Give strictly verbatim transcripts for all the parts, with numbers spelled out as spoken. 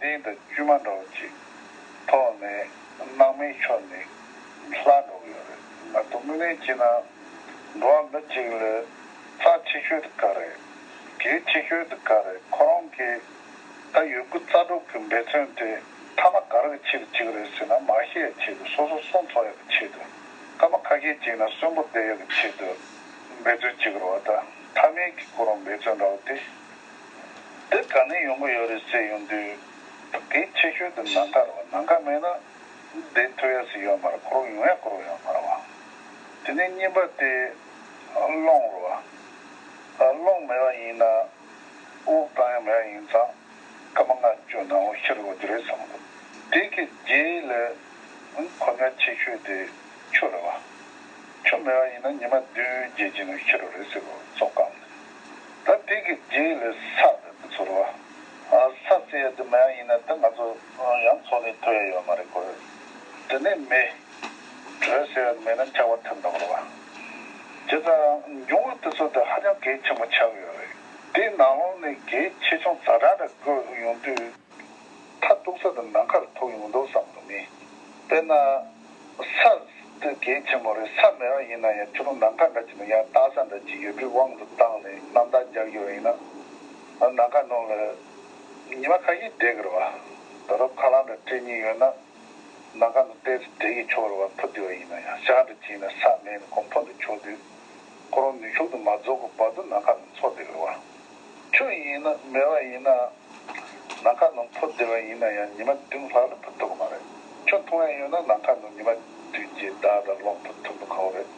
སྟེང་དང་དཀྱུས་མ་འདྲ་བོ་ཅིག་ཐོག་ནས་སྣང་མེད་ཤོར་ནས་ལྷག་འགྲོ་གི་ཡོད་རེད། ང་ཚོ་དངོས་གནས་བྱས་ན་འགྲོ་བ་མི་གཅིག་ལ་རྩ་ཆེ་ཤོས་དེ་ག་རེད། གལ་ཆེ་ཤོས་དེ་ག་རེད། ཁོ་རང་གི་ད་ཡོད་རྒུ་རྩ་གྲུག་གི་འབད་བརྩོན་དེ་མཐའ་མ་ག་རེ་གི་ཆེད་དུ་བྱེད་ཀྱི་རེད་ཟེར་ན། མ་ཤི་ཡ་ཆེད་དུ། སོ་སོ་སྲོག་འཚོ་ཡ་གི་ཆེད་དུ། སྐར་མ་ཁ་ཤས་ཅིག་ན་གསོན་པོ་བསྡད་ཡ་གི་ཆེད་དུ་འབད་བརྩོན་བྱེད་ཀྱི་རེད་བ། ད་མཐའ་མའི་གི་ཁོ་རང་འབད་བརྩོན་འདྲ་བོ་དེ། དེ་ག་ནས་ཡོང་གི་ཡོད་རེད་ཟེར་ཡོང་དུས། གལ་ཆེ་ཤོས་དེ་ནམ་མཁའ་རེད་བ། ནམ་མཁའ་མེད་ན་བསྡད་ཐུབ་ཡ་ཟེར་ཡོད་མ་རེད། ཁོ་རང་ཡོང་ཡ་ཁོ་རང་ཡོད་མ་རེད་བ། དེ་ནས་གཉིས་པ་དེ་རླུང་རེད་བ། རླུང་མེད་པ་ཡིན་ན་དབུགས་བཏང་ཡ་མེད་པ་ཡིན་ཙང་། སྐར་མ་ལྔ་བཅུ་ནང་ལོགས་ཤི་འགྲོ་གི་རེད་བསམ་གི་འདུག་དེ་གི་རྗེས་ལ་གོ་གནས་ཆེ་ཤོས་དེ་ཆུ་རེད་བ། ཆུ་མེད་པ་ཡིན་ན་ཉི་མ་བདུན་བརྒྱད་ཅིག་ནང་ཤི་འགྲོ་རེད་ཟེར་གོ་ཙོག་གམ། ད་དེ་གི་རྗེས་ལ་ས་དང་དེ་ཚོ་རེད་བ། ཨ། ས་ཟེར་ཡ་དེ་མེད་པ་ཡིན་ན་ད་ང་ཚོ་ཡང་འཚོ་གནས་ཐུབ་ཡ་ཡོད་མ་རེད་གོ། དེ་ནས་མེ། དྲོད་ཟེར་ཡ་མེད་ན་ཆར་པ་ཐེབས་འགྲོ་གི་རེད་བ། བྱས་ཙང་འབྱུང་བ་དེ་ཚོ་དེ་ཧ་ཅང་གལ་ཆེན་པོ་ཆགས་ཀྱི་ཡོད་རེད། དེའི་ནང་ལོགས་ནས་གལ་ཆེ་ཆུང་ཛ་དྲག་རེ་བགོས་ཡོང་དུས། མཐའ་གཏུགས་ས་དེ་ནམ་མཁའ་ལ་ཐུག་ཡོང་འདུག་བསམ་གྱི་མེད། དཔེར་ན། ས་དེ་གལ་ཆེན་པོ་རེད། ས་མེད་པ་ཡིན་ན་ཡང་ཁྱོད་རང་ནམ་མཁའ་འདྲ་ཅིག་ནང་ཡར་ལྟ་ས་འདྲ་ཅིག་ཡོད་པའི་དབང་དུ་བཏང་ནས་རྣམ་ཐར་རྒྱག་ཡོད་པ་ཡིན་ན། ནམ་མཁའ་ནང་ལ་ཉི་མ་ཁ་ཤས་བསྡད་ཀྱི་རེད་བ། ད་རུང་ཁ་ལག་འདྲ་སྤྲད་སྙིང་ཡོད་ན། ནམ་མཁའ་ནང་ཏོག་ཙམ་བསྡད་ཀྱི་ཆོག་རེད་བ། འཕུར་བསྡད་པ་ཡིན་ན་ཡང་། ཞག་འདྲ་ཅིག་ཡིན་ན་ས་མེད་ནས་ཁོ་འཕུར་དུ་ཆོག་དུས། ཁོ་རང་ནུས་ཤུགས་དེ་མ་རྫོགས་གི་བར་དུ་ནམ་མཁའ་ནང་འཚོ་བསྡད་ཀྱི་རེད་བ། ཆུ་ཡིན་ན་མེད་པ་ཡིན་ན། ནམ་མཁའ་ནང་འཕུར་བསྡད་པ་ཡིན་ན་ཡང་ཉི་མ་བདུན་ལྷག་ལ་འཕུར་ཐུབ་ཀྱི་མ་རེད། ཆུ་འཐུང་ཡ་ཡོད་ན་ནམ་མཁའ་ནང་ཉི་མ་བདུན་བརྒྱད་ཟླ་དང་ལོ་འཕུར་ཐུབ་པ་ཁག་པོ་རེད།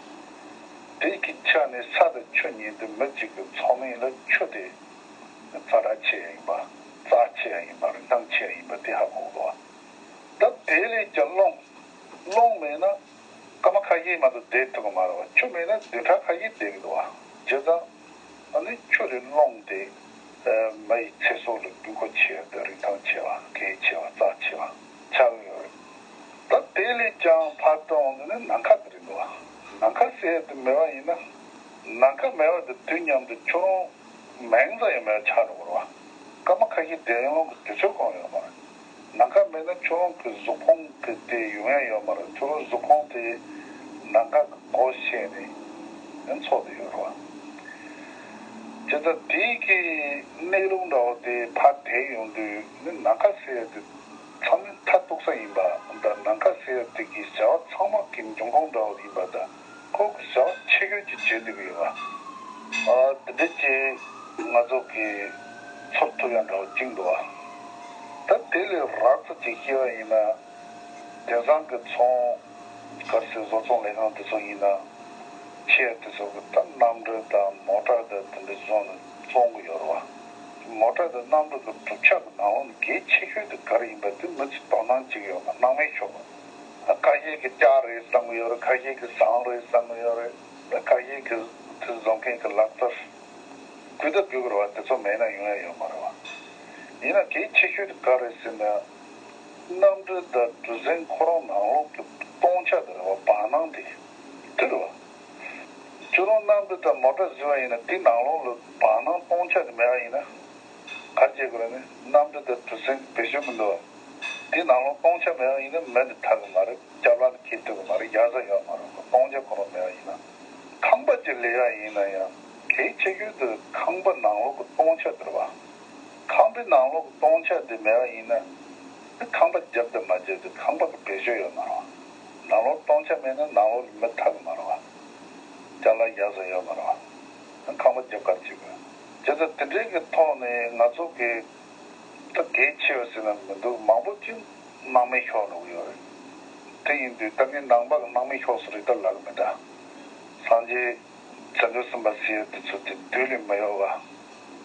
དེ་གི་ཆ་ནས་ས་དང་ཆུ་གཉིས་དེ་མི་གཅིག་གི་འཚོ་གནས་ལ་ཆུ་དེ་རྩ་དྲག་ཆེ་ཡ་ཡིན་པ། རྩ་ཆེ་ཡ་ཡིན་པ། རིན་ཐང་ཆེ་ཡ་ཡིན་པ་དེ་ཧ་གོ་གི་འདུག་བ། ད་དེ་ལས་ཀྱང་རླུང་། རླུང་མེད་ན་སྐར་མ་ཁ་ཤས་མ་གཏོགས་བསྡད་ཐུབ་ཀྱི་མ་རེད་བ། ཆུ་མེད་ན་བདུན་ཕྲག་ཁ་ཤས་བསྡད་ཀྱི་འདུག་བ། བྱས་ཙང་ཨ་ནི་ཆུ་དང་རླུང་དེ་མི་ཡི་ཚེ་སྲོག་ལ་དགོས་མཁོ་ཆེ་བ་དང་རིན་ཐང་ཆེ་བ། གལ་ཆེ་བ། རྩ་ཆེ་བ་ཆགས་ཀྱི་ཡོད་རེད། ད་དེ་ལས་ཀྱང་ཕར་བཏང་ནས་ནི་ནམ་མཁའ་དེ་རེད་འདུག་བ། ནམ་མཁའ་ཟེར་ཡ་དེ་མེད་པ་ཡིན་ན། ནམ་མཁའ་མེད་པ་དང་དུས་མཉམ་དུ་ཁྱོད་རང་མིང་ཙམ་ཡང་མེད་པ་ཆགས་འགྲོ་གི་རེད་བ། སྐར་མ་ཁ་ཤས་བསྡད་ཡོང་གི་དུས་ཚོད་གང་ཡོད་མ་རེད། ནམ་མཁའ་མེད་ན་ཁྱོད་རང་གི་གཟུགས་ཕུང་གི་དེ་ཡོང་ཡ་ཡོད་མ་རེད། ཁྱོད་རང་གཟུགས་ཕུང་དེ་ནམ་མཁའ་གི་སྒོ་ཕྱེ་ནས་ཡང་འཚོ་བསྡད་ཡོད་རེད་བ། བྱས་ཙང་དེའི་གི་གནས་ལུགས་འདྲ་བོ་དེ་ཕར་དེད་ཡོང་དུས་ནི་ནམ་མཁའ་ཟེར་ཡ་དེ་ཚང་མས་མཐའ་གཏུགས་ས་ཡིན་པ་དང་། ནམ་མཁའ་ཟེར་ཡ་དེ་གི་བྱ་བ་ཚང་མ་གི་འབྱུང་ཁུངས་འདྲ་བོ་ཡིན་པ་དང་། ཁོ་གི་བྱ་བ་ཆེ་ཤོས་ཅིག་བྱེད་བསྡད་ཀྱི་ཡོད་པ། ཨ། དེ་འདྲ་ཅིག་ང་ཚོ་གི་ཚོར་ཐུབ་ཡ་འདྲ་བོ་ཅིག་འདུག་བ། ད་དེ་ལས་རགས་ཙམ་ཅིག་བཤད་པ་ཡིན་ན། དེང་སང་གི་ཚོང་ག་རེ་ཟེར། བཟོ་ཚོང་ལས་ཁང་དེ་ཚོ་ཡིན་ན། ཆེ་དེ་ཚོ་གི་ད་གནམ་གྲུ་དང་མོ་ཊ་དང་དེ་འདྲ་བཟོ་ནས་བཙོང་གི་ཡོད་རེད་བ། མོ་ཊ་དང་གནམ་གྲུ་གི་གྲུབ་ཆ་གི་ནང་ལོགས་ནས་གལ་ཆེ་ཤོས་དེ་ག་རེ་ཡིན་པ་དེ་མི་ཚོས་དོ་སྣང་བྱེད་ཀྱི་ཡོད་མ། སྣང་མེད་ཤོར་བ། ཁ་ཤས་ཀྱིས་ལྕགས་རེད་བསམ་གྱི་ཡོད་རེད། ཁ་ཤས་ཀྱིས་ཟངས་རེད་བསམ་གྱི་ཡོད་རེད། ད་ཁ་ཤས་ཀྱིས་དེ་བཟོ་མཁན་གྱི་ལག་རྩལ་གུས་ད་གུས་ཀྱི་རེད་བ། དེ་ཚོ་མེད་ན་ཡོང་ཡ་ཡོད་མ་རེད་བ། ཡིན་ན་གལ་ཆེ་ཤོས་དེ་ག་རེད་ཟེར་ན། གནམ་གྲུ་དང་གྲུ་གཟིངས་ཁོ་རང་ནང་ལོགས་ཀྱི་སྟོང་ཆ་དེ་རེད་བ། བར་སྣང་དེ། དེ་རེད་བ། ཁྱོད་རང་གནམ་གྲུ་དང་མོ་ཊ་བཟོས་པ་ཡིན་ན་དེ་ནང་ལོགས་ལ་བར་སྣང་སྟོང་ཆ་དེ་མེད་པ་ཡིན་ན། ག་རེ་བྱེད་དགོས་རེད་ནི། གནམ་གྲུ་དང་གྲུ་གཟིངས་བེད་སྤྱོད་མི་འདུག་བ། དེ་ནང་ལོགས་སྟོང་ཆ་མེད་པ་ཡིན་ན་མེ་འདི་འཐག་གི་མ་རེད། སྐྱབས་ལ་འཁྱེར་ཐུབ་ཀྱི་མ་རེད། ཡག་ས་ཡོད་མ་རེད། སྟོང་ཆ་ཁོ་རང་མེད་པ་ཡིན་ན། ཁང་པ་ཅིག་ལས་ཡ་ཡིན་ན་ཡང་གལ་ཆེ་ཤོས་དེ་ཁང་པ་ནང་ལོགས་ཀྱི་སྟོང་ཆ་དེ་རེད་བ། ཁང་པའི་ནང་ལོགས་ཀྱི་སྟོང་ཆ་དེ་མེད་པ་ཡིན་ན། དེ་ཁང་པ་རྒྱབ་དང་མ་རྒྱབ་དེ་ཁང་པ་གི་བེད་སྤྱོད་ཡོད་མ་རེད་བ། ནང་ལོགས་སྟོང་ཆ་མེད་ན་ནང་ལོགས་ལ་མེ་འཐག་གི་མ་རེད་བ། ཅ་ལག་ཡག་ས་ཡོད་མ་རེད་བ། ཁང་པ་རྒྱབ་ག་རེ་བྱེད་དགོས། བྱས་ཙང་དེ་འདྲའི་གི་ཐོག་ནས་ང་ཚོ་གི་ད་གལ་ཆེ་བ་ཟེར་ན་མི་འདུག་མང་པོ་ཅིག་སྣང་མེད་ཤོར་འགྲོ་གི་ཡོད་རེད། དེ་ཡིན་དུས་ད་ངས་ནང་པ་གི་སྣང་མེད་ཤོར་སོང་རེད་ད་ལབ་གི་མེད་ད། སངས་རྒྱས་བྱང་ཆུབ་སེམས་དཔའ་ཟེར་ཡ་དེ་ཚོ་དེ་དུས་ལས་མི་ཡོལ་བ།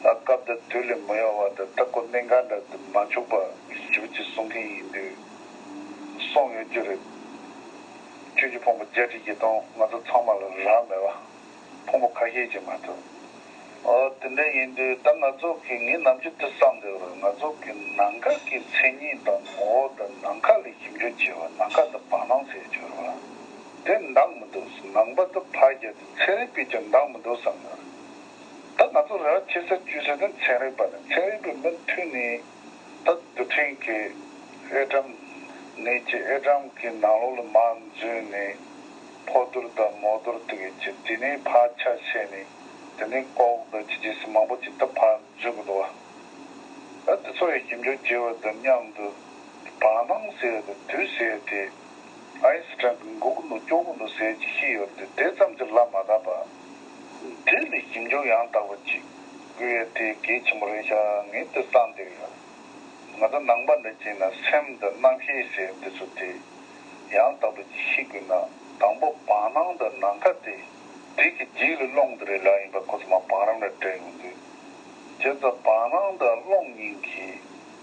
ད་སྐབས་དང་དུས་ལས་མི་ཡོལ་བ་དང་། ད་ཁོ་གནད་འགག་འདྲ་དེ་མ་འཁྱོག་པ་ཞེ་པོ་ཅིག་གསུང་མཁན་ཡིན་དུས་གསུང་ཡོད་རྒྱུ་རེད། ཆོས་ཀྱི་ཕུང་པོ་བརྒྱད་ཁྲི་བཞི་སྟོང་ང་ཚོ་ཚང་མ་ལ་རག་མེད་པ། ཕུང་པོ་ཁ་ཤས་ཅིག་མ་གཏོགས། ཨོ། དེ་འདྲ་ཡིན་དུས་ད་ང་ཚོ་གིས་ངས་ནམ་རྒྱུན་དུ་བསམ་བསྡད་ཡོད་རེད། ང་ཚོ་གིས་ནམ་མཁའ་གི་མཚན་ཉིད་དང་ངོ་བོ་དང་། ནམ་མཁའ་ལ་ཞིབ་འཇུག་བྱེད་པ། ནམ་མཁའ་དང་བར་སྣང་ཟེར་ཡ་ཅིག་ཡོད་རེད་བ། དེ་འདང་མི་འདུག་ནང་པ་དང་ཕར་རྒྱབ་དེ་ཚན་རིག་པས་ཀྱང་འདང་མི་འདུག་བསམ་ཡོད་རེད། ད་ང་ཚོ་རེ་བ་བྱེད་ས་བཅོལ་ས་དེ་ཚན་རིག་པ་དང་། ཚན་རིག་པའི་མི་མཐུད་ནས་ད་འདུ་འཕྲོད་ ཅན་གྱི་ཨེ་ཊམ་ནས་ཀྱི་ཨེ་ཊམ་གྱི་ནང་ལོགས་ལ་མར་འཛུལ་ནས་ཕོ་རྡོལ་དང་མོ་རྡོལ་དེ་གའི་ཀྱི་དེ་ནས་ཕར་ཆ་བྱས་ནས་དེ་ནས་ཀོག་དང་ཅི་ཅི་སི་མང་པོ་ཅིག་ད་ཕར་འཛུལ་གི་འདུག་བ། ད་དེ་ཚོ་ཡི་ཞིབ་འཇུག་བྱས་པ་དང་མཉམ་དུ་བར་སྣང་ཟེར་ཡ་དེ་དུས་ཟེར་ཡ་དེ་ཨའིན་སི་ཊན་གྱིས་འགུག་གི་འདུག་སྐྱོབ་གི་འདུག་ཟེར་གྱི་ཤེས་ཡོད་དེ་དེ་ཙམ་གྱིས་ལ་མ་བཏབ་པ། དེ་ལས་ཞིབ་འཇུག་ཡང་དག་པ་ཅིག་དགོས་ཡ་དེ་གལ་ཆེན་པོ་རེད་ཤག་ངས་དེ་བསམ་བསྡད་ཡོད། ང་ཚོ་ནང་པ་འདྲ་བྱས་ན་སེམས་དང་རྣམ་ཤེས་ཟེར་འདི་ཚོ་དེ་ཡང་དག་པ་ཅིག་ཤེས་དགོས་ན་དང་པོ་བར་སྣང་དང་ནམ་མཁའ་དེ་དེ་གི་རྗེས་ལ་རླུང་དེ་རེད་ལབ་ཡིན་པ་ཁོ་ཚོ་མར་བང་རིམ་ལ་བྲིས་ཡོང་དུས། བྱས་ཙང་བར་སྣང་དང་རླུང་གཉིས་ཀྱི་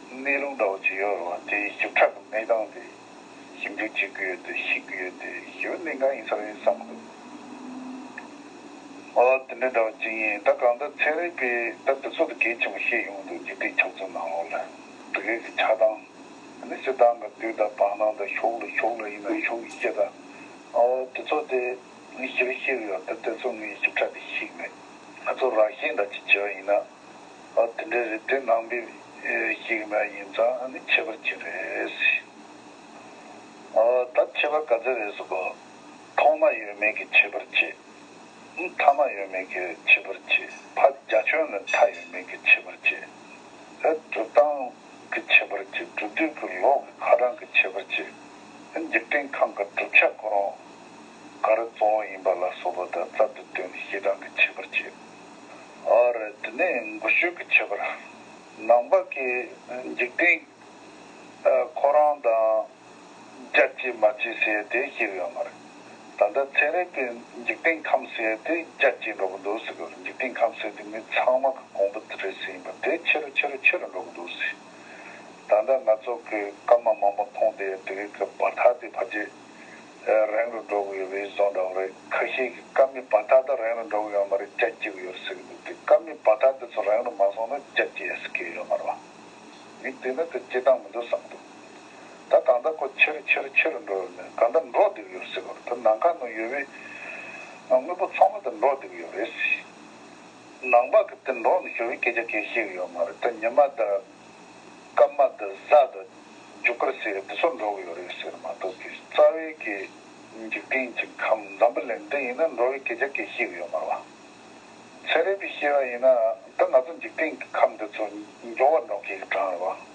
གནས་ལུགས་འདྲ་བོ་ཅིག་ཡོད་རེད་བ། དེའི་ཞིབ་ཕྲ་གི་གནས་སྟངས་དེ་ཞིབ་འཇུག་བྱེད་དགོས་ཡོད་དེ་ཤེས་དགོས་ཡོད་དེ་ཞེ་པོ་གནད་འགག་ཡིན་ས་རེད་བསམ་གི་འདུག་ཨོ་དེ་འདྲ་འདྲ་བོ་ཅིག་ཡིན། ད་གང་ལྟར་ཚན་རིག་པས་ད་དེ་ཚོ་དེ་གལ་ཆེན་པོ་ཤེས་ཡོང་འདུག་འཇིག་རྟེན་ཆགས་ཚུལ་ནང་ལོགས་ལ་དེ་གའི་གི་ཆགས་སྟངས་ནི་སྤྱིར་བཏང་གི་དུས་དང་བར་སྣང་དང་ཤོག་ལ་ཤོག་ལ་ཡིན་ན་ཤོག་གི་སྐད་དང་ཨོ་དེ་ཚོ་དེ་ངས་ཞིབ་ཤེས་ཀྱི་ཡོད། ད་དེ་ཚོ་ངས་ཞིབ་ཕྲ་དེ་ཤེས་ཀྱི་མེད། ང་ཚོ་ར་ཤན་འདྲ་ཅིག་བྱས་པ་ཡིན་ན་ཨོ་དེ་འདྲ་རེད། དེ་ནང་པའི་ཤེས་ཀྱི་མེད་ཡིན་ཙང་ཨ་ནི་ཁྱད་པར་ཅིག་རེད། ཨོ་ད་ཁྱད་པར་ག་ཚོད་རེད་ཟེར་གོ། ཐོག་མ་ཡོད་མེད་ཀྱི་ཁྱད་པར་བྱེད། ཐ་མ་ཡོད་མེད་ཀྱི་ཁྱད་པར་བྱེད། ཕར་རྒྱ་ཁྱོན་ནས་མཐའ་ཡོད་མེད་ཀྱི་ཁྱད་པར་བྱེད། ཨེ་གྲུབ་སྟངས་ཀྱི་ཁྱད་པར་བྱེད། གྲུབ་དུས་ཀྱི་ལོག་གི་ཁ་གྲངས་ཀྱི་ཁྱད་པར་བྱེད། ཨེ་འཇིག་རྟེན་ཁམས་ཀྱི་གྲུབ་ཆ་ཁོ་རང་ག་རེ་གཙོ་བོ་ཡིན་པ་ལ་སོགས་པ་དང་རྩལ་དུ་བཏོན་ནས་བཤད་སྟངས་ཀྱི་ཁྱད་པར་བྱེད། ཨ་རེ་དེ་ནས་འགུལ་སྐྱོད་ཀྱི་ཁྱད་པར། ནང་པ་གི་འཇིག་རྟེན་ཁོ་རང་དང་རྒྱ་བསྐྱེད་མ་བསྐྱེད་ཟེར་དེ་ཤེས་ཡོད་མ་རེད། ད་ལྟ་ཚན་རིག་པས་འཇིག་རྟེན་ཁམས་ཟེར་དེ་རྒྱ་བསྐྱེད་འགྲོ་གི་འདུག་ཟེར་གི་རེད། འཇིག་རྟེན་ཁམས་ཟེར་དེ་མི་ཚང་མ་གི་དགོངས་པ་དེ་རེད་ཟེར་ཡིན་པ་དེ་ཆེ་རུ་ཆེ་རུ་ཆེ་རུ་འགྲོ་གི་འདུག་ཟེར། ད་ལྟ་ང་ཚོ་གི་སྐར་མ་མང་པོ་མཐོང་བསྡད་དེ་གི་བར་ཐག་དེ་ཕལ་ཆེར་རིང་རུ་འགྲོ་གི་ཡོད་པའི་བཟོ་འདྲ་བོ་རེད། ཁ་ཤས་ཀྱིས་སྐར་མའི་བར་ཐག་ད་རིང་རུ་འགྲོ་གི་ཡོད་མ་རེད། རྒྱ་བསྐྱེད་གི་ཡོད་ཟེར་གི་འདུག་དེ་སྐར་མའི་བར་ཐག་དེ་ཚོ་རིང་རུ་མ་སོང་ན་རྒྱ་བསྐྱེད་ཟེར་གི་ཡོད་མ་རེད་བ། མི་དེ་ནི་དེ་སྐྱེ་སྟངས་མི་འདུག་བསམ་འདུག་ད་གང་ལྟར་ཁོ་ཆེ་རུ་ཆེ་རུ་ཆེ་རུ་འགྲོ་ཡོད་ནས་གང་ལྟར་འགྲོ་བསྡད་ཡོད་ཟེར་བ་རེད། ད་ནམ་མཁའ་ནང་ཡོད་པའི་དངོས་པོ་ཚང་མ་དེ་འགྲོ་བསྡད་ཡོད་རེད། ནང་པ་གི་དེ་འགྲོ་ནས་ཡོད་པའི་སྐད་ཆ་གང་ཡང་བཤད་ཀྱི་ཡོད་མ་རེད། ད་ཉི་མ་དང་སྐར་མ་དང་གཟའ་དང་རྒྱུ་སྐར་ཟེར་དེ་ཚོ་འགྲོ་གི་ཡོད་རེད་ཟེར་མ་གཏོགས་ཀྱི་རྩ་བའི་གི་འཇིག་རྟེན་གྱི་ཁམས་འཛམ་བུ་གླིང་འདི་ཡིན་ན་འགྲོ་བའི་སྐད་ཆ་གང་ཡང་བཤད་ཀྱི་ཡོད་མ་རེད་བ། ཚན་རིག་པས་བཤད་པ་ཡིན་ན་ད་ང་ཚོ་འཇིག་རྟེན་གྱི་ཁམས་འདི་ཚོ་མགྱོགས་པར་འགྲོ་མཁན་གྱི་གྲངས་རེད་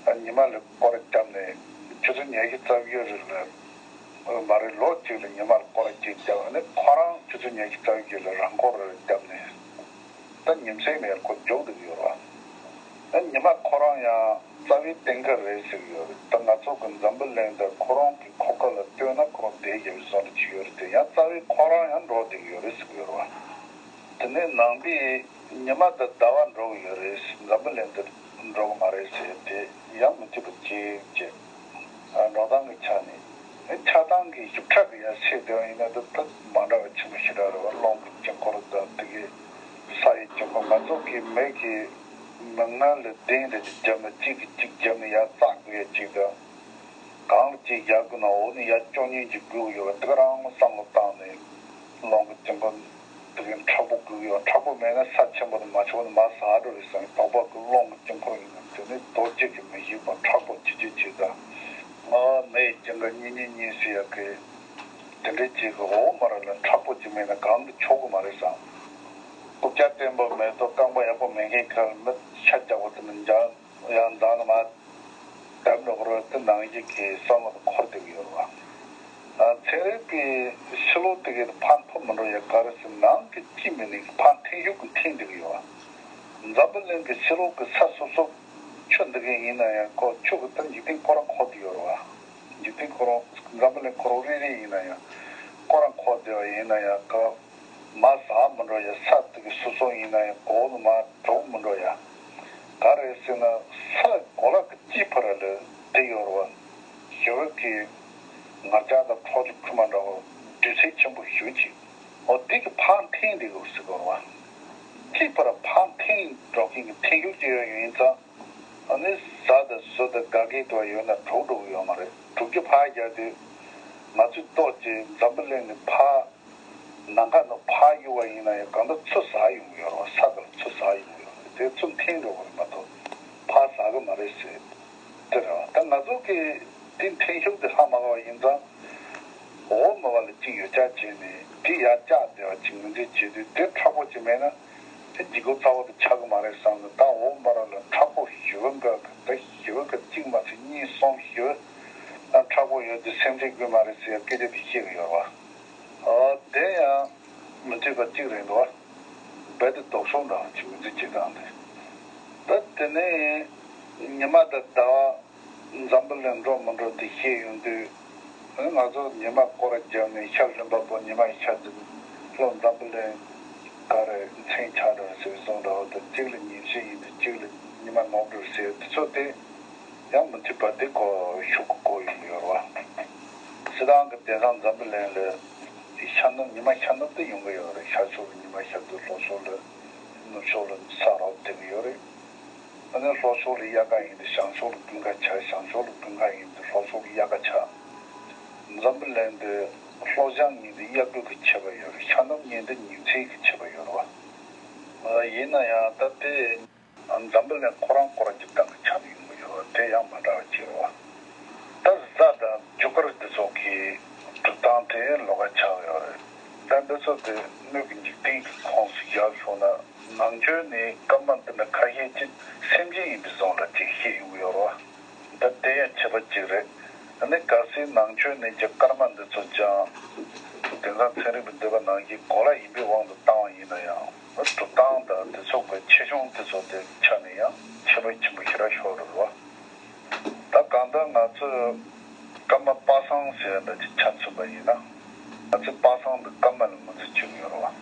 བ། ཉི་མ་ལ་སྐོར་བརྒྱབ་ནས་ཆུ་ཚོད་ཉི་ཤུ་རྩ་བཞི་རེ་ལ་མ་རེད། ལོ་གཅིག་ལ་ཉི་མ་ལ་སྐོར་གཅིག་བརྒྱབ་ནས་ཁོ་རང་ཆུ་ཚོད་ཉི་ཤུ་རྩ་བཞི་ལ་རང་འཁོར་རེ་བརྒྱབ་ནས་ད་ཉིན་མཚན་མེད་ཁོ་མགྱོགས་འདུག་ཡོད་རེད་བ། ད་ཉི་མ་ཁོ་རང་ཡང་རྩ་བའི་གཏན་འཁེལ་རེད་ཟེར་གྱི་ཡོད་རེད། ད་ང་ཚོ་གི་འཛམ་བུ་གླིང་དང་ཁོ་རང་གི་ཁོག་པ་ལ་ལྟོས་ན་ཁོ་རང་བསྡད་རྒྱ་བའི་བཟོ་འདྲ་ཅིག་ཡོད་རེད། དེ་ཡང་རྩ་བའི་ཁོ་རང་ཡང་འགྲོ་བསྡད་ཀྱི་ཡོད་རེད་ཟེར་གྱི་ཡོད་རེད་བ། དེ་ནས་ནང་པས་ཉི་མ་དང་ཟླ་བ་འགྲོ་གི་ཡོད་རེད། འཛམ་བུ་གླིང་འདིར་འགྲོ་གི་མ་རེད་ཟེར་དེ་ཡང་མི་འཐད་པ་ཅིག་བྱས། འགྲོ་སྟངས་ཀྱི་ཆ་ནས་ཆགས་སྟངས་ཀྱི་ཞིབ་ཕྲ་གི་ཡར་བཤད་བསྡད་པ་ཡིན་ན་འདི་ད་མ་འདྲ་བ་ཆེན་པོ་ཞེ་དྲག་རེད་བ། རླུང་གི་དཀྱིལ་འཁོར་དང་དེ་གའི་ས་ཡི་དཀྱིལ་འཁོར་ང་ཚོ་གི་མི་གི་མིག་སྔ་ལ་གདན་འདྲ་ཅིག་བརྒྱབ་ན་གཅིག་གིས་གཅིག་བརྒྱབ་ནས་ཡར་བཙག་དགོས་ཡ་གཅིག་དང་། གང་ལ་གཅིག་རྒྱག་དགོས་ན་འོག་ནས་ཡར་ལྕོག་ཉིས་ཀྱིས་སྒུག་ཡོད་པ་དེ་ག་རང་བསམ་བློ་བཏང་ནས་རླུང་གི་དཀྱིལ་འཁོར་དེ་གའི་མཁྲེགས་པོ་སྒུག་ཡོད། མཁྲེགས་པོ་མེད་ན་ས་ཆེན་པོ་དེ་མ་ཆགས་ན་མར་ཟག་འགྲོ་རེད་བསམ། དོགས་པ་གི་རླུང་གི་དཀྱིལ་འཁོར་ཡིན་ན་དེ་ནི་རྡོ་རྗེ་གི་མི་ཤིགས་པ་མཁྲེགས་པོ་ཅི་ཅི་ཅི་དང་། ང་མི་ཡི་སྐྱེ་འགག་གཉིས་གཉིས་གཉིས་ཟེར་ཡག་གི་དེ་འདྲའི་ཅིག་གི་འོག་མ་ར་ལ་མཁྲེགས་པོ་ཅིག་མེད་ན་གང་གི་ཆོག་གི་མ་རེད་བསམ། རྐུབ་བཀྱག་བརྟན་པོ་མེད་དོ་རྐང་པ་ཡག་པོ་མེད་མཁན་ཁ་ལ་མི་ཤ་རྒྱག་པ་དེ་ནི་འཇང་ཡང་འཛང་ནི་མ། བདམས་འགྲོ་གི་རེད། དེ་ནང་བཞིན་གྱི་བསམ་བློ་དེ་འཁོར་བསྡད་ཀྱི་ཡོད་རེད་བ། ཚན་རིག་པའི་ཕྱི་ལོགས་དེ་གའི་ཕར་འཕུར་མི་འགྲོ་ཡ་ག་རེ་ཟེར་ནང་གི་ཅི་མི་ནི་ཕར་འཐེན་ཤུགས་ཀྱིས་འཐེན་བསྡད་ཀྱི་ཡོད་བ། འཛམ་བུ་གླིང་གི་ཕྱི་ལོགས་ཀྱི་ས་སོ་སོ་ཆུ་འདི་གའི་ཡིན་ན་ཡང་ཁོ་ཆུ་གི་ད་འཇིག་རྟེན་ཁོ་རང་འཁོར་བསྡད་ཡོད་རེད་བ། འཇིག་རྟེན་ཁོ་རང་འཛམ་བུ་གླིང་ཁོ་རང་རེ་རེ་ཡིན་ན་ཡང་ཁོ་རང་འཁོར་བསྡད་པ་ཡིན་ན་ཡང་ཁོ། མར་ཟག་མི་འགྲོ་ཡ། ས་དེ་གི་སོ་སོ་ཡིན་ན་ཡང་གོག་ནི་མར་འགྲོ་མི་འགྲོ་ཡ། ག་རེ་ཟེར་ན་ས་གོ་ལ་གི་དཀྱིལ་ཕ་ར་ལ་དེ་ཡོད་རེད་བ། ཞི་བའི་གི་ང་རྒྱལ་དང་ཁྲོ་ཆུ་ཁུ་མ་འདྲ་བ་འདུས་ཚད་ཆེན་པོ་ཞུ་ཅིག་འོ་དེ་གི་ཕར་འཐེན་དེ་གི་ཟེར་གོ་རེད་བ། དཀྱིལ་ཕ་ར་ཕར་འཐེན་འགྲོ་མཁན་གི་འཐེན་ཤུགས་ཅིག་ཡོད་ཡིན་ཙང་། ཨ་ནི་ཟ་དང་ཟོ་དང་ག་གེ་དུ་བ་ཡོད་ན་དྲུག་འགྲོ་གི་ཡོད་མ་རེད། དྲུག་ཅུ་ཕར་རྒྱག་དུས་ང་ཚོའི་ལྟོ་ཅིག་འཛམ་བུ་གླིང་ནས་ཕར། ནམ་མཁའ་ནང་ཕར་གཡུག་པ་ཡིན་ན་ཡང་གང་ལྟར་ཚུར་ཟག་ཡོང་གི་ཡོད་རེད་བ། ས་དེར་ཚུར་ཟག་ཡོང་གི་ཡོད་རེད། དེ་ཚུར་འཐེན་འགྲོ་གི་རེད་མ་གཏོགས་ཕར་ཟག་གི་མ་ རེད་ཟེར། དེ་རེད་བ། ད་ང་ཚོ་གི་དེ་འཐེན་ཤུགས་དེ་ལྷག་མ་དགོས་པ་ཡིན་ཙང་། འོག་མ་བ་ལ་གཅིག་ཡོད་ཆ་བྱས་ནས་དེ་ཡར་བཀྱག་བསྡད་པ་ཅིག་ངོས་འཛིན་བྱེད་དུས་དེ་མཁྲེགས་པོ་ཅིག་མེད་ན་དེ་འཇིགས་སྐུལ་ཚ་བོ་དེ་ཆགས་ཀྱི་མ་རེད་བསམ་ནས། ད་འོག་མ་ར་ལ་མཁྲེགས་པོ་ཞེ་པོ་འགའ་གི་ད་ཞེ་པོ་གི་གཅིག་མ་ཚད་གཉིས་གསུམ་ཞེ་པོ་ད་མཁྲེགས་པོ་ཡོད་དུས་སེམས་ཁྲལ་དགོས་མ་རེད་ཟེར་སྐད་ཆ་དེ་བཤད་གི་ཡོད་རེད་བ། ཨ་དེ་ཡང་མི་འཐད་པ་གཅིག་རེད་འདུག་བ། རྦད་དེ་ལྡོག་ཕྱོགས་འདྲ་བ་ཅིག་ངོས་འཛིན་བྱེད་སྟངས་དེ། ད་དེ་ནས་ཉི་མ་དང་ཟླ་བ་འཛམ་བུ་གླིང་འགྲོ་མི་འགྲོ་དེ་ཤེས་ཡོང་དུས། ང་ཚོ་ཉི་མ་སྐོར་ར་བརྒྱབ་ནས་ཤར་ལྷུན་པ་པོ་ཉི་མ་ཤར་དུས་ལྷོ་འཛམ་བུ་གླིང་ག་རེ་མཚན་ཆགས་འགྲོ་ཟེར་བཟོ་འདྲ་བ་དང་། གཅིག་ལ་ཉིན་ཤས་ཡིན་དུས་གཅིག་ལ་ཉི་མ་ནོར་འགྲོ་ཟེར་དུས་ཚོད་དེ། ཡང་མི་འཐད་པ་དེ་གོ་ཤུགས་ཀྱིས་གོ་ཡོང་གི་ཡོད་རེད་བ། སྤྱིར་བཏང་གི་དེང་སང་འཛམ་བུ་གླིང་ལ་ཤར་ནུབ་ཉི་མ་ཤར་ནུབ་དེ་ཡོང་གི་ཡོད་རེད། ཤར་ཕྱོགས་ལ་ཉི་མ་ཤར་དུས་ལྷོ་ཕྱོགས་ལ་ནུབ་ཕྱོགས་ལ་ས་རབ་བསྡད་ཀྱི་ཡོད་རེད། ཨ་ནི་ལྷོ་ཕྱོགས་ལ་དབྱར་ཁ་ཡིན་དུས་བྱང་ཕྱོགས་ལ་དགུན་ཁ་ཆགས། བྱང་ཕྱོགས་ལ་དགུན་ཁ་ཡིན་དུས་ལྷོ་ཕྱོགས་ལ་དབྱར་ཁ་ཆགས། འཛམ་བུ་གླིང་འདི་ལྷོ་བྱང་གཉིས་འདི་དབྱར་དགུན་གྱི་ཁྱད་པར་ཡོད་རེད། ཤར་ནུབ་གཉིས་འདི་ཉིན་མཚན་གྱི་ཁྱད་པར་ཡོད་རེད་བ། ཡིན་ན་ཡང་ད་དེ། འཛམ་བུ་གླིང་ཁོ་རང་སྐོར་ར་བརྒྱུད་སྟངས་ཀྱི་ཆ་ནས་ཡོང་གི་ཡོད་པ་དེ་ཡང་མ་འདྲ་བ་ཅིག་རེད་བ། ད་གཟའ་དང་རྒྱུ་སྐར་འདི་ཚོ་གི་གྲུབ་སྟངས་དེ་ལོགས་ཀ་ཆགས་ཡོད་རེད། ད་འདི་ཚོ་དེ་སྣོད་ཀྱི་འཇིག་རྟེན་གྱི་ཁོངས་སུ་བཞག་སོང་ན། ནང་ཆོས་ནས་སྐར་མ་འདི་འདྲ་ཁ་ཤས་ཅིག་སེམས་ཅན་ཡིན་པའི་བཟོ་འདྲ་ཅིག་བཤད་ཡོང་གི་ཡོད་རེད་བ། ད་དེ་ཡང་ཁྱད་པར་ཅིག་རེད། ཨ་ནི་གལ་སྲིད་ནང་ཆོས་ནས་ཀྱི་སྐར་མ་འདི་ཚོ་ཀྱང་དེང་སང་ཚན་རིག་པའི་འདོད་པ་ནང་བཞིན་གོ་ལ་ཡིན་པའི་དབང་དུ་བཏང་བ་ཡིན་ན་ཡང་། གྲུབ་སྟངས་དང་དེ་ཚོ་གི་ཆེ་ཆུང་དེ་ཚོ་དེ་ཆ་ནས་ཡང་ཁྱད་པར་ཆེན་པོ་ཞེ་དྲག་ཤོར་འགྲོ་རེད་བ། ད་གང་ལྟར་ང་ཚོས་སྐར་མ་པ་སངས་ཟེར་འདྲ་ཅིག་ཆ་མཚོན་པ་ཡིན་ན། ང་ཚོས་པ་སངས་འདི་སྐར་མ་ལ་ངོས་འཛིན་བྱེད་ཀྱི་ཡོད་རེད་བ།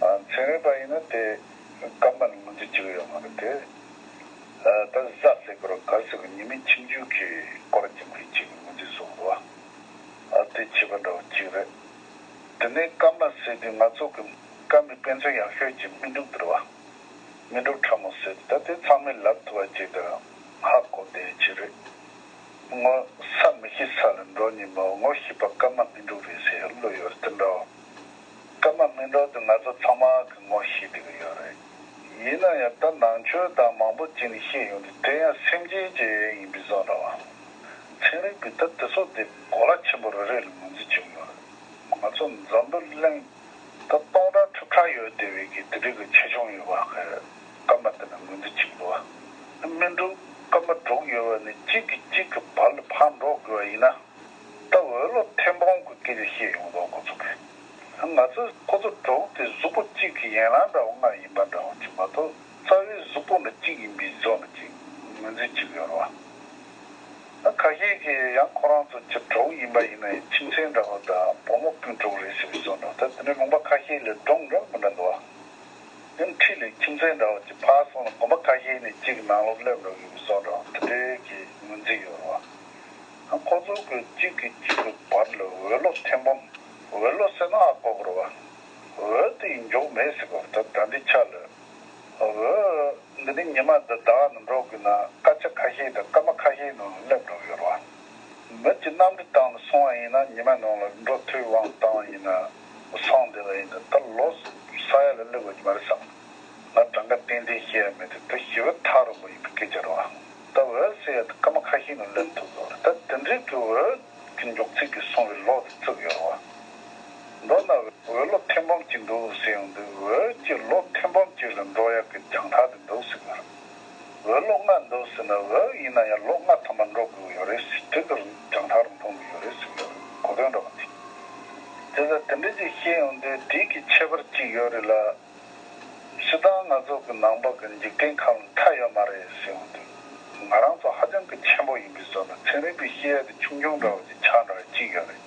ཨ། ཚན་རིག་པ་ཡིན་ན་དེ་སྐར་མ་ལ་ངོས་འཛིན་བྱེད་ཀྱི་ཡོད་མ་རེད་དེ། ཨ། ད་གཟའ་ཟེར་དགོས་རེད། ག་ཟེར་གི་ཉི་མའི་ཁྱིམ་རྒྱུད་ཀྱི་སྐོར་གྱི་མི་གཅིག་གི་ངོས་འཛིན་བཟོ་དགོས་བ། ཨ། དེ་བྱེད་པ་འདྲ་བོ་གཅིག་རེད། དེ་ནས་སྐར་མ་ཟེར་དུས་ང་ཚོ་གི་སྐར་མའི་དཔེ་མཚོན་ཡག་ཤོས་ཀྱི་སྨིན་དྲུག་དེ་རེད་བ། སྨིན་དྲུག་ཕྲ་མོ་ཟེར་དུས་ད་དེ་ཚང་མས་ལབ་ཐུབ་པ་ཅིག་དང་ཧ་གོ་བདེ་ཅིག་རེད། ངོ་ས་མི་ཤེས་ས་ལ་འགྲོ་ཉིན་མོ། ངོ་ཤེས་པ་སྐར་མ་སྨིན་དྲུག་རེད་ཟེར་བློ་ཡོད་རེད། དེ་འདྲ་བ། སྐར་མ་སྨིན་དྲུག་དེ་ང་ཚོ་ཚང་མ་གི་ངོ་ཤེས་བསྡད་ཀྱི་ཡོད་རེད། ཡིན་ན་ཡང་ད་ནང་ཆོས་དང་མང་པོ་ཅིག་ནས་བཤད་ཡོང་དུས་དེ་ཡང་སེམས་ཅན་གྱི་ཡིན་པའི་བཟོ་འདྲ་བ། ཚན་རིག་པས་ད་དེ་ཚོ་དེ་གོ་ལ་ཆེན་པོ་རེ་རེ་ལ་ངོས་འཛིན་བྱེད་ཀྱི་ཡོད་རེད། ང་ཚོ་འཛམ་བུ་གླིང་ད་སྟོང་ཕྲག་ཁྲི་ཕྲག་ཡོད་བསྡད་པའི་གི་དེ་འདྲའི་གི་ཆེ་ཆུང་ཡོད་པ་གི་སྐར་མ་དེ་ལ་ངོས་འཛིན་བྱེད་ཀྱི་འདུག་བ། སྨིན་དྲུག་སྐར་མ་དྲུག་ཡོད་པ་ནི་གཅིག་གིས་གཅིག་གི་བར་ལ་ཕར་འགྲོ་དགོས་པ་ཡིན་ན། ད་འོད་ལོ་ཐེར་འབུམ་གྱི་སྐད་ཆ་བཤད་ཡོང་དོ་ཁོ་ཚོ་གིས། ང་ཚོས་ཁོ་ཚོ་དྲུག་དེ་གཟུགས་པོ་གཅིག་གི་ཡན་ལག་འདྲ་བོ་ལྔ་ཡིན་པ་འདྲ་བོ་ཅིག་མ་གཏོགས་རྩ་བའི་གཟུགས་པོ་འདི་གཅིག་ཡིན་པའི་བཟོ་འདྲ་ཅིག་ངོས་འཛིན་བྱེད་ཀྱི་ཡོད་རེད་བ། ད་ཁ་ཤས་ཀྱིས་ཡང་ཁོ་རང་ཚོ་ཅི་དྲུག་ཡིན་པ་ཡིན་ན་ཡང་ཁྱིམ་མཚེས་འདྲ་བོ་དང་བུ་མོ་སྤུན་དྲུག་རེད་ཟེར་བའི་བཟོ་འདྲ། ད་དེ་འདྲའི་ལུང་པ་ཁ་ཤས་ལ་སྒྲུང་འདྲ་མི་འདྲ་འདུག་བ། ཡང་འཁྲིས་ལ་ཁྱིམ་མཚེས་འདྲ་བོ་ཅིག་ཕར་སོང་ན་དགོན་པ་ཁ་ཤས་ནས་གཅིག་གི་ནང་ལོགས་སླེབས་འགྲོ་གི་བཟོ་འདྲ་དེ་འདྲའི་གི་ངོས་འཛིན་ཡོད་རེད་བ། ཁོ་ཚོ་གི་གཅིག་གིས་གཅིག་གི་བར་ལ་འོད་ལོ་ཐེར་འབུམ། འོད་ལོ་ཟེར་ན་ཧ་གོ་གི་རེད་བ། འོད་དེ་མགྱོགས་མེད་ཟེར་གི་རེད། ད་ད་འདི་ཆ་ལ་འོད་འདི་ནི་ཉི་མ་དང་ཟླ་བ་ནང་འགྲོ་དགོས་ན་སྐར་ཆ་ཁ་ཤས་དང་སྐར་མ་ཁ་ཤས་ནང་སླེབས་འགྲོ་གི་ཡོད་རེད་བ། མི་གཅིག་གནམ་གྲུ་བཏང་ནས་སོང་བ་ཡིན་ན་ཉི་མ་ནང་ལ་འགྲོ་ཐུབ་དབང་བཏང་བ་ཡིན་ན་སོང་བསྡད་པ་ཡིན་ན་ད་ལོ་ས་ཡ་ལ་སླེབས་དགོས་ཀྱི་མ་རེད་བསམ། ང་གྲངས་ཀ་ཏན་ཏན་བཤད་ཡ་མེད་དེ་ད་ཞེ་པོ་ཐག་རིང་པོ་ཡིན་པའི་སྐད་ཆ་རེད་བ། ད་འོད་ཟེར་ཡ་དེ་སྐར་མ་ཁ་ཤས་ནང་སླེབས་ཐུབ་དགོས་རེད། ད་དེ་འདྲའི་གི་འོད་ཀྱི་མགྱོགས་ཚད་ཀྱིས་སོང་བའི་ལོ་དེ་བརྩི་གི་ཡོད་རེད་བ། མདོར་ན་འོད་ལོ་ཐེར་འབུམ་གཅིག་འདུག་ཟེར་ཡོང་དུས་འོད་ཀྱི་ལོ་ཐེར་འབུམ་གཅིག་ལ་འགྲོ་ཡག་གི་རྒྱང་ཐག་དེ་འདུག་ཟེར་གི་རེད། འོད་ལོ་ལྔ་འདུག་ཟེར་ན་འོད་ཡིན་ན་ཡང་ལོ་ལྔ་ཐམ་པ་འགྲོ་དགོས་ཡོད་རེད་ཟེར། དེ་གི་རྒྱང་ཐག་རིང་ཐུང་གི་ཡོད་རེད་ཟེར་གི་རེད། གོ་དོན་འདྲ་བ་དེ། དེ་ལ་དེ་འདྲ་ཅིག་བཤད་ཡོང་དུས་དེ་གི་ཁྱད་པར་གཅིག་ཡོད་རེད་ལ། སྤྱིར་བཏང་ང་ཚོ་གི་ནང་པ་གི་འཇིག་རྟེན་ཁམས་མཐའ་ཡོད་མ་རེད་ཟེར་ཡོང་དུས། ང་རང་ཚོ་ཧ་ཅང་གི་ཆེན་པོ་ཡིན་པའི་བཟོ་ལ་ཚན་རིག་པས་བཤད་ཡ་དེ་ཆུང་ཆུང་འདྲ་བ་ཅིག་ཆགས་འདྲ་བ་ཅིག་ཡོད་རེད།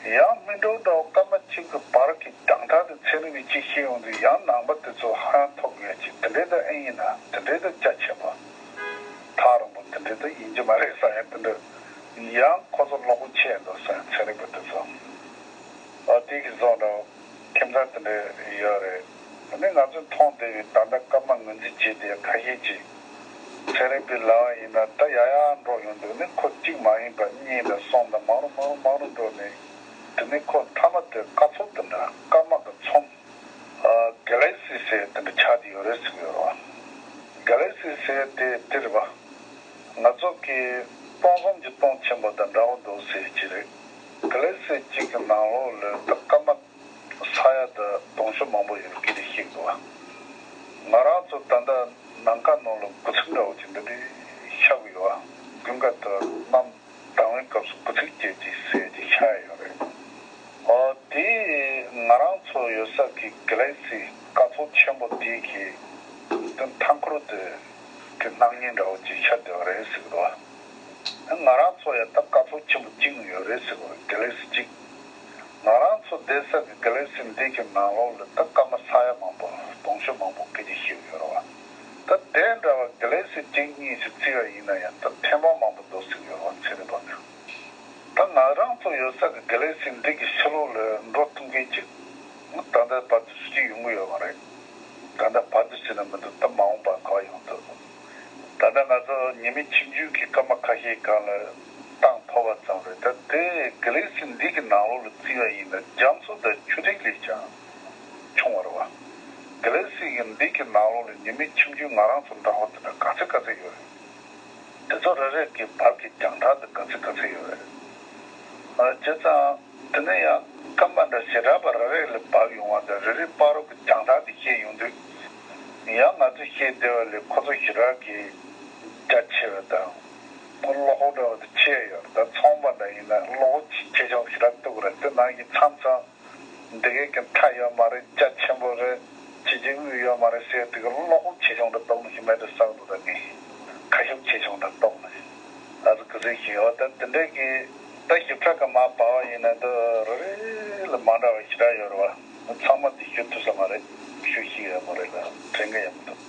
ཡང་སྨིན་དྲུག་འདྲ་བ་སྐར་མ་གཅིག་གི་བར་གྱི་རྒྱང་ཐག་དེ་ཚན་རིག་པས་ཅིག་བཤད་ཡོང་དུས་ཡང་ནང་པ་དེ་ཚོ་ཧ་ཡང་ཐོབ་ཡོད་ཅིག་དེ་འདྲའི་ད་ཨེ་ཡིན་ན་དེ་འདྲའི་ད་རྒྱ་ཆེན་པོ། ཐག་རིང་པོ་དེ་འདྲའི་ད་ཡིན་གྱི་མ་རེད་བསམ་ཡ་དེ་འདྲ། ཡང་ཁོ་ཚོ་བློ་ཁོག་ཆེ་འདུག་བསམ་ཡ་ཚན་རིག་པ་དེ་ཚོ། ཨ་དེ་གི་བཟོ་འདྲ་བ། ཁྱིམ་ཚང་དེ་འདྲ་ཡོད་རེད། ཨ་ནི་ང་ཚོས་མཐོང་བསྡད་པའི་ད་ལྟ་སྐར་མ་ངོས་འཛིན་བྱས་བསྡད་ཁ་ཤས་ཅིག་ཚན་རིག་པའི་ལམ་ཡིན་ན་ད་ཡ་ཡ་འགྲོ་ཡོང་དུས་ནི་ཁོ་གཅིག་མ་ཡིན་པ་གཉིས་དང་གསུམ་དང་མང་རུ་མང་རུ་མང་རུ་འགྲོ་ནས་དེ་ནི་ཁོ་མཐའ་མ་དེ་སྐར་ཚོགས་དེ་འདྲ་སྐར་མ་གི་ཚོམས། ཨ་གེ་ལེག་སི་ཟེར་དེ་འདྲ་ཆགས་བསྡད་ཡོད་རེད་ཟེར་གི་ཡོད་རེད་བ། གེ་ལེག་སི་ཟེར་དེ་དེ་རེད་བ། ང་ཚོ་གི་སྟོང་གསུམ་གྱི་སྟོང་ཆེན་པོ་དང་འདྲ་བོ་འདུག་ཟེར་གྱི་རེད། གལ་སྲིད་གཅིག་གི་ནང་ལོགས་ལ་ད་སྐར་མ་ས་ཡ་དང་དུང་ཕྱུར་མང་པོ་ཡོད་སྐད་ཆ་བཤད་འདུག་བ། ང་རང་ཚོ་ད་ལྟ་ནམ་མཁའ་ནང་ལ་དགུ་ཚིགས་འདྲ་བོ་ཅིག་འདི་འདྲའི་ཤར་གི་ཡོད་བ། དགུན་ཁ་དང་གནམ་དྭངས་བའི་སྐབས་སུ་དགུ་ཚིགས་བཅད་ཅིག་ཟེར་ཅིག་ཤར་ཡོད་རེད། ཨོ་དེ་ང་རང་ཚོ་ཡོད་ས་གི་གལ་སྲིད་སྐར་ཚོགས་ཆེན་པོ་དེ་གི་དེ་མཐའ་འཁོར་དེ་གི་སྣང་བརྙན་འདྲ་བོ་ཅིག་ཤར་བསྡད་པ་རེད་ཟེར་གི་འདུག་བ། ང་རང་ཚོ་ཡང་ད་སྐར་ཚོགས་ཆེན་པོ་གཅིག་ཡོད་རེད་ཟེར་བ་གལ་སྲིད་གཅིག་ང་རང་ཚོ་བསྡད་ས་གི་གལ་སྲིད་འདི་གི་ནང་ལོགས་ལ་ད་སྐར་མ་ས་ཡ་མང་པོ་དུང་ཕྱུར་མང་པོ་སྐད་ཆ་བཤད་ཡོད་རེད་བ། ད་དེ་འདྲ་བ་གལ་སྲིད་གཅིག་གཉིས་ཤིག་བརྩིས་པ་ཡིན་ན་ཡང་ད་ཐེངས་མ་མང་པོ་འདུག་ཟེར་ཡོད་རེད་བ། ཚེ་རིང་པ་ནས། ད་ང་རང་ཚོ་ཡོད་ས་གི་གལ་སྲིད་འདི་གི་ཕྱི་ལོགས་ལ་འགྲོ་ཐུབ་མཁན་ཅིག་ད་ལྟ་བར་དུ་སུ་གཅིག་ཡོང་གི་ཡོད་མ་རེད། ད་ལྟ་བར་དུ་ཟེར་ན་མི་འདུག་ད་མ་འོངས་པ་ག་པར་ཡོང་ཐུབ། ད་ལྟ་ང་ཚོ་ཉི་མའི་ཆིབས་བསྒྱུར་གྱི་སྐར་མ་ཁ་ཤས་སྒང་ལ་བཏང་ཐུབ་པ་ཙམ་རེད། ད་དེ་གལ་སྲིད་འདི་གི་ནང་ལོགས་ལ་བརྩིས་པ་ཡིན་ན་རྒྱ་མཚོ་དང་ཆུ་ཐིགས་ལས་ཀྱང་ཆུང་བ་རེད་བ། གལ་སྲིད་ཀྱི་འདི་གི་ནང་ལོགས་ལ་ཉི་མའི་ཆིབས་བསྒྱུར་ང་རང་ཚོ་འདྲ་བོ་དེ་འདྲ་ག་ཚོད་ག་ཚོད་ཡོད་རེད། དེ་ཚོ་རེ་རེ་གི་བར་གྱི་རྒྱང་ཐག་དེ་ག་ཚོད་ག་ཚོད་ཡོད་རེད། ཨ་བྱས་ཙང་དེ་ནས་ཡང་སྐར་མ་འདྲ་ཞེ་དྲག་པ་རེ་རེ་ལ་བབས་ཡོང་བ་དང་རེ་རེ་བར་དུ་གི་རྒྱང་ཐག་དེ་བཤད་ཡོང་དུས། ཡང་ང་ཚོ་བཤད་བདེ་བ་ལས་ཁོ་ཚོ་ཞེ་དྲག་གི་རྒྱ་ཆེ་བ་དང་། བློ་ཁོག་འདྲ་བ་དེ་ཆེ་ཡོད་རེད། ད་ཚོང་པ་འདྲ་ཡིན་ན་བློ་ཁོག་ཆེ་ཆུང་ཞེ་དྲག་གཏུག་གི་རེད། དེ་ནང་གི་མཚམས་མཚམས། འདི་གའི་གི་མཐའ་ཡོད་མ་རེད། རྒྱ་ཆེན་པོ་རེད། ཆེ་ཆེ་དབུས་ཡོད་མ་རེད་ཟེར་དེ་གི་བློ་ཁོག་ཆེ་ཆུང་འདྲ་གཏོང་གི་མེད་དུ་བསམ་འདུག་ད་ངས་ཁ་ཤུགས་ཆེ་ཆུང་འདྲ་གཏོང་ནས་ཨ་ཟུ་གི་ཟིག་ཞིག་ཡོད། ད་དེ་འདྲའི་གི་ད་ཞིབ་ཕྲ་གི་མ་པ་བ་ཡིན་ན་འདི་རེ་རེ་ལ་མ་འདྲ་བ་ཞེ་དྲག་ཡོད་རེད་བ། ཚང་མ་འདི་ཞུ་ཐུབ་ས་མ་རེད། ཞུ་ཤེས་ཡོད་མ་རེད་ལ་དྲན་གི་ཡོད་མི་འདུག་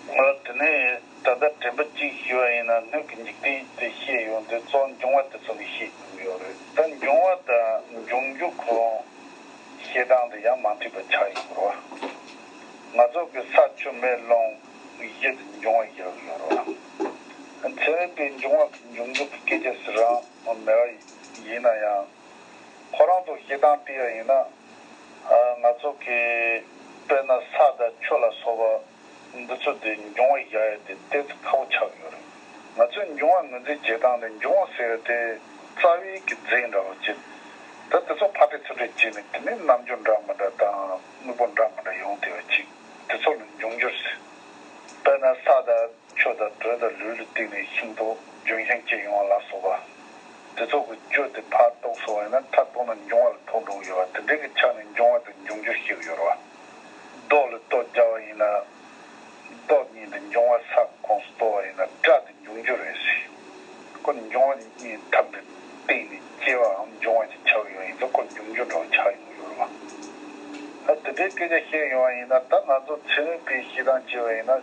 ང་དེ་ནས་ད་ལྟ་དྲན་པ་གཅིག་ཞུ་བ་ཡིན་ན་སྣོད་ཀྱི་འཇིག་རྟེན་དེ་བཤད་ཡོང་དུས་གཙོ་བོ་འབྱུང་བ་དེ་ཚོ་ནས་བཤད་དགོས་ཡོད་རེད། ད་འབྱུང་བ་དང་འབྱུང་འགྱུར་ཁོ་རང་བཤད་སྟངས་དེ་ཡང་མ་མཐུན་པ་ཆགས་ཡོང་གི་རེད་བ། ང་ཚོ་གི་ས་ཆུ་མེ་རླུང་གཞི་དེ་འབྱུང་བ་བཞག་ཡོད་རེད་བ། ཚན་རིག་པའི་འབྱུང་བ་གི་འབྱུང་འགྱུར་གྱི་སྐད་ཆ་ཟེར་རང་མེད་པ་ཡིན་ན་ཡང་ཁོ་རང་ཚོ་བཤད་སྟངས་བལྟས་པ་ཡིན་ན་ང་ཚོ་གི་དཔེར་ན་ས་དང་ཆུ་ལ་སོགས་པ། འདི་ཚོ་དེ་འབྱུང་བ་བཞག་ཡ་དེ་ཏོག་ཙམ་ཁག་པོ་ཆགས་ཡོད་རེད། ང་ཚོས་འབྱུང་བ་ངོས་འཛིན་བྱེད་སྟངས་ནི་འབྱུང་བ་ཟེར་ཡ་དེ་རྩ་བའི་གི་རྫས་འདྲ་བོ་ཅིག་ད་དེ་ཚོ་ཕར་སྤྲད་ཚུར་སྤྲད་བྱས་ནས་དེ་ནས་རྣམ་འགྱུར་འདྲ་མི་འདྲ་དང་དངོས་པོ་འདྲ་མི་འདྲ་ཡོང་བསྡད་པ་ཅིག་དེ་ཚོ་ལ་འབྱུང་འགྱུར་ཟེར། དཔེར་ན་ས་དང་ཆུ་དང་དྲོད་དང་ལུད་ལ་བརྟེན་ནས་ཤིང་ཏོག་ལྗོན་ཤིང་སྐྱེ་ཡོང་བ་ལ་སོགས་པ། དེ་ཚོ་གི་རྒྱུ་དེ་ཕར་གཏོར་སོང་བ་ཡིན་ན་མཐར་གཏུགས་ན་འབྱུང་བ་ལ་ཐོགས་འགྲོ་གི་ཡོད་པ་དེ་འདྲའི་གི་ཆ་ནས་འབྱུང་བ་དང་འབྱུང་འགྱུར་ཞིག་ཡོད་རེད་བ། རྡོ་ལ་ལྟོ་རྒྱག་པ་ཡིན་ན། རྡོ་གཉིས་དེ་འབྱུང་བ་ས་ཁོངས་སུ་གཏོགས་པ་ཡིན་ན་སྒྲ་དེ་འབྱུང་འགྱུར་རེད་ཟེར། ཁོ་འབྱུང་བ་གཉིས་ཐབས་དེ་བརྟེན་ནས་སྐྱེ་བའམ་འབྱུང་བ་ཞིག་ཆགས་ཡོད་ཡིན་ཙང་ཁོ་འབྱུང་འགྱུར་འདྲ་བ་ཆགས་ཡོང་གི་ཡོད་རེད་བ། ད་དེ་འདྲའི་སྐད་ཆ་བཤད་ཡོང་བ་ཡིན་ན་ད་ང་ཚོ་ཚན་རིག་པའི་བཤད་སྟངས་བྱས་པ་ཡིན་ན་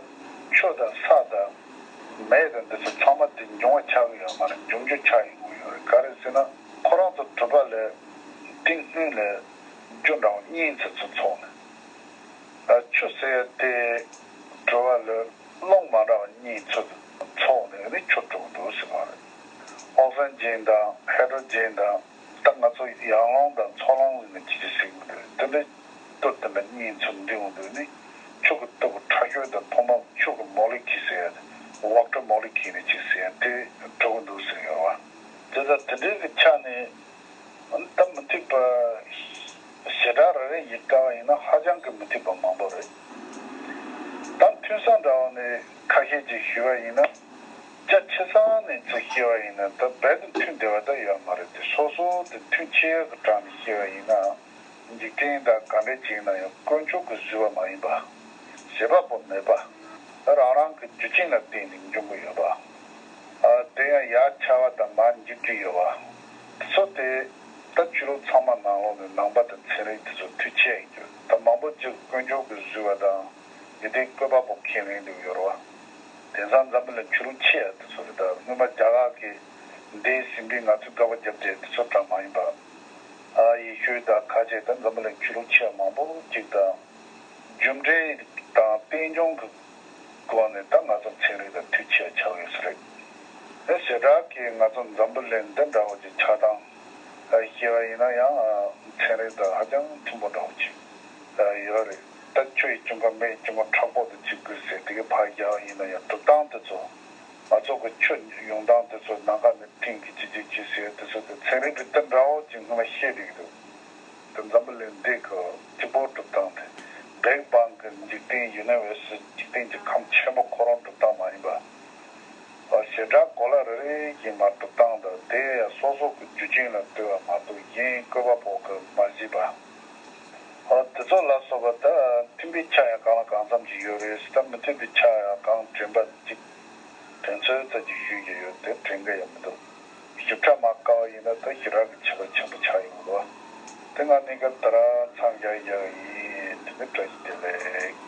ཆུ་དང་ས་དང་། མེ་དང་འདི་ཚོ་ཚང་མ་དེ་འབྱུང་བ་ཆགས་ཀྱི་ཡོད་མ་རེད། འབྱུང་འགྱུར་ཆགས་ཡོང་གི་ཡོད་རེད། ག་རེ་ཟེར་ན་ཁོ་རང་ཚོ་གྲུབ་པ་ལས་དེ་སྔོན་ལས་རྒྱུ་འདྲ་བ་གཉིས་ཚོ་ཚོ་ཚོགས་ནས། ཆུ་ཟེར་ཡ་དེ་གྲུབ་པ་ལས་རླུང་མ་འདྲ་བ་གཉིས་ཚོ་ཚོགས་ནས་ནི་ཆུ་གྲུབ་འདུག་ཟེར་བ་རེད། ཨོག་སན་ཇན་དང་ཧའི་ཌྲོ་ཇན་དང་། ད་ང་ཚོ་ཡང་རླུང་དང་འཚོ་རླུང་ཟེར་ནས་ཅི་ཞིག་ཟེར་གྱི་འདུག་དེ་འདྲ་ལྟོ་དེ་འདྲ་གཉིས་ཚོ་འདུས་འོང་དུས་ནི་ཆུ་གི་ལྟོ་གི་ཁྲག་ཤུགས་དང་ཕོ་མ་ཆུ་གི་མོ་ལི་ཁི་ཟེར་ཡ་ཝོ་ཊར་མོ་ལི་ཁི་ནི་ཅིག་ཟེར་ཡ་དེ་གྲུབ་ཀྱི་འདུག་ཟེར་ཡོད་བ། དེ་ལྟར་དེ་འདྲའི་གི་ཆ་ནས་ད་མི་མཐུན་པ་ཞེ་དྲག་རེ་རེ་ཡིན་དཀའ་བ་ཡིན་ན་ཧ་ཅང་གི་མི་མཐུན་པ་མང་པོ་རེད། ད་མཐུན་ས་འདྲ་བ་ནས་ཁ་ཤས་ཅིག་ཞུ་བ་ཡིན་ན། རྒྱ་ཆེ་ས་ནས་ཚུར་བཤད་པ་ཡིན་ན་ད་རྦད་དེ་མཐུན་བསྡད་པ་ད་ཡོད་མ་རེད་དེ། སོ་སོ་དེ་མཐུན་ཆེ་གི་གྲས་ནས་བཤད་པ་ཡིན་ན། འཇིག་རྟེན་དང་ག་འདྲ་ཅིག་ན་ཡང་དཀོན་མཆོག་གིས་བཟོས་པ་མ་ཡིན་པ། བྱེད་པ་པོ་མེད་པ། རང་རང་གི་རྒྱུ་རྐྱེན་ལ་བརྟེན་ནས་འབྱུང་གི་ཡོད་པ། ཨ་དེ་ཡང་ཡར་འཆར་བ་དང་མར་འཇིག་གི་ཡོད་པ། དེ་ཚོ་དེ་ད་ཆོས་ལུགས་ཚང་མ་ནང་ལོགས་ནས་ནང་པ་དང་ཚན་རིག་དེ་ཚོ་མཐུན་ཆེ་ཡིན་རྒྱུ་ད་མང་པོ་ཅིག་དཀོན་མཆོག་གིས་བཟོས་པ་དང་། ཡོན་ཏན་བཀོད་པ་པོ་ཁས་ལེན་འདུག་ཡོད་རེད་བ། དེང་སང་འཛམ་བུ་གླིང་ཆོས་ལུགས་ཆེ་ཡ་དེ་ཚོ་རེད། ད་སྔོན་མ་རྒྱ་གར་གྱི་འདས་ཟིན་པའི་ང་ཚོའི་དགག་པ་བརྒྱབ་བསྡད་དེ་ཚོ་གྲས་མ་ཡིན་པ། ཨ་ཡེ་ཤུ་དང་ཁ་ཆེ་ད་འཛམ་བུ་གླིང་ཆོས་ལུགས་ཆེ་ཡ་མང་པོ་ཅིག་དང་། རྒྱུ་འབྲས་དང་རྟེན་འབྱུང་གི་སྒོ་ནས་ད་ང་ཚོ་ཚན་རིག་དང་མཐུན་ཆེ་ཡ་ཆགས་ཡོད་ས་རེད། ཨེ་ཞེ་དྲག་གི་ང་ཚོ་འཛམ་བུ་གླིང་འདི་འདྲ་བོ་ཅིག་ཆགས་སྟངས་ཨ་བཤད་པ་ཡིན་ན་ཡང་ཚན་རིག་དང་ཧ་ཅང་མཐུན་པོ་འདྲ་བོ་ཅིག་ཨ་ཡོད་རེད། ད་ཆུ་ཡི་འབྱུང་ཁུངས་མེ་ཡི་འབྱུང་ཁུངས་དྲག་པོ་དེ་གཅིག་དགོས་ཟེར་དེ་གའི་ཕར་རྒྱག་པ་ཡིན་ན་ཡང་གྲུབ་སྟངས་དེ་ཚོ་ང་ ཚོགས་ཀྱི་ཆོས་ཡོང་སྟངས་དེ་ཚོ་ནམ་མཁའ་ནས་སྤྲིན་གྱིས་ཅི་ཅི་ཅི་ཟེར་དེ་ཚོ་དེ་ཚན་རིག་གི་དེ་འདྲ་བོ་ཅིག་སྔོན་མ་བཤད་བསྡད་ཀྱི་འདུག་དེ་འཛམ་བུ་གླིང་འདི་གི་གཅིག་པོ་གྲུབ་སྟངས་དེ་བེག་བང་གི་འཇིག་རྟེན་ཡུ་ནི་ཝར་སི་འཇིག་རྟེན་གྱི་ཁམས་ཆེན་པོ་ཁོ་རང་གྲུབ་སྟངས་མ་ཡིན་པ། བྱེ་བྲག་གོ་ལ་རེ་རེ་བཞིན་མ་གྲུབ་སྟངས་དང་དེ་ཡང་སོ་སོ་གི་རྒྱུ་རྐྱེན་ལ་ལྟོས་པ་མ་གཏོགས་གཞན་བཀོད་པ་པོ་གི་མ་གཞི་པ། ཨོ་དེ་ཚོ་ལ་སོགས་པ་ད་མཐུན་པའི་ཆ་ཡང་གང་ལ་གང་འཚམ་ཞིག་ཡོད་རེད། ད་མི་མཐུན་པའི་ཆ་ཡང་གང་དྲན་པ་གཅིག་དྲན་ཚོད་ཙམ་ཅིག་ཞུས་ཀྱི་ཡོད་དེ་དྲན་གི་ཡང་མི་འདུག་ཞིབ་ཕྲ་མ་དཀའ་བ་ཡིན་ན་ད་ཞེ་དྲག་གི་ཁྱད་པར་ཆེན་པོ་ཆགས་ཡོང་གི་འདུག་དེ་ང་གཉིས་ཀ་ད་ར་མཚམས་བཞག་ཡག་ཡིན། དེ་ནི་བཀྲ་ཤིས་བདེ་ལེགས།